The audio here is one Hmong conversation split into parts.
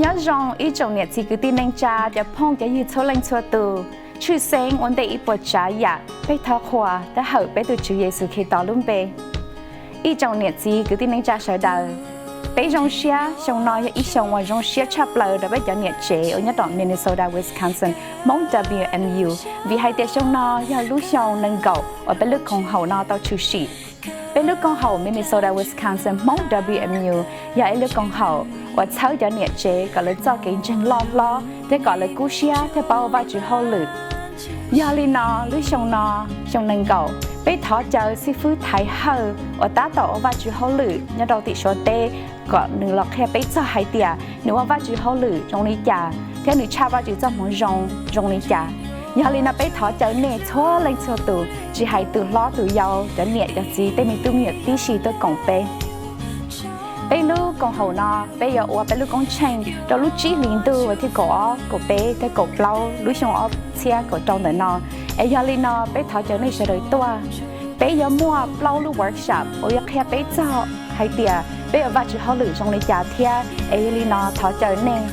Nyob zoo ib tsoom niam txiv kwv tij neej tsa, cov phooj cov ywg txhua leej txhua tus. Tshwj xeeb ua ntej ib puas tsav yam, peb thov qhuas tab hawm peb tus Tswv Yexus Khetos lub npe. Ib tsoom niam txiv kwv tij neej tsa sawv daws, peb zoo siab, xyoo no yog ib xyoo uas zoo siab tshaj plaws rau peb cov niam tsev uas nyob rau Minnesota, Wisconsin, Hmoob W M U, vim hais tias xyoo no yog lub xyoo nees nkaum uas peb lub koom haum no tau tshwm sim. Peb lub koom haum Minnesota, Wisconsin, Hmoob W M U yog ib lub koom haum uas txhawb cov niam tsev kom lawv txoj kev ntseeg loj hlob thiab kom lawv kub siab thiab paub ua Vajtswv hauj lwm. Yog li no, lub xyoo no, xyoo nees nkaum, peb thov caw xib fwb Thaiv Hawj uas tab tom ua Vajtswv hauj lwm nyob rau tim Suav teb kom nws los qhia peb txog hais tias nws ua Vajtswv hauj lwm zoo li cas thiab nws tshaj Vajtswv txoj hmoov zoo zoo li cas. Yog li no peb thov caw nej txhua leej txhua tus, tsis hais tus hlob tus yau, cov niam cov txiv, tej me tub me nyuam tib si tuaj koom peb. Peb lub koom haum no peb yuav ua peb lub koob tsheej rau lub tsib hlis ntuj uas thib kaum ob, kaum peb thiab kaum plaub lub xyoo ob txhiab kaum rau ntawm no. Es yog li no peb thov caw nej sawv daws tuaj. Peb yuav muaj plaub lub workshop uas yuav qhia peb txog hais tias peb ua Vajtswv hauj lwm zoo li cas thiab. Es yog li no thov caw nej.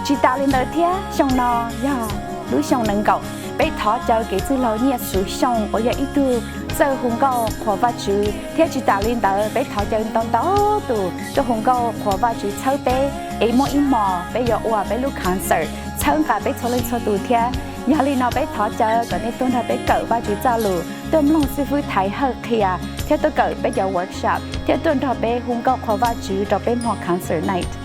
Tsis tas li ntawd thiab, xyoo no yog lub xyoo nees nkaum, peb thov caw kev txwj laug Nyiaj Xuv Xyooj uas yog ib tug txawj hu nkauj qhuas Vajtswv, thiab tsis tas li ntawd peb thov caw ntau ntau tus tuaj hu nkauj qhuas Vajtswv txhawb peb, es muaj ib hmos peb yuav ua peb lub concert txhawb nqa peb txhua leej txhua tus thiab. Yog li no peb thov caw kom nej tuaj nrog peb kawm Vajtswv txoj lus, tuaj mloog xib fwb Thaiv Hawj qhia, thiab tuaj kawm peb cov workshop, thiab tuaj nrog peb hu nkauj qhuas Vajtswv rau peb hmo concert night.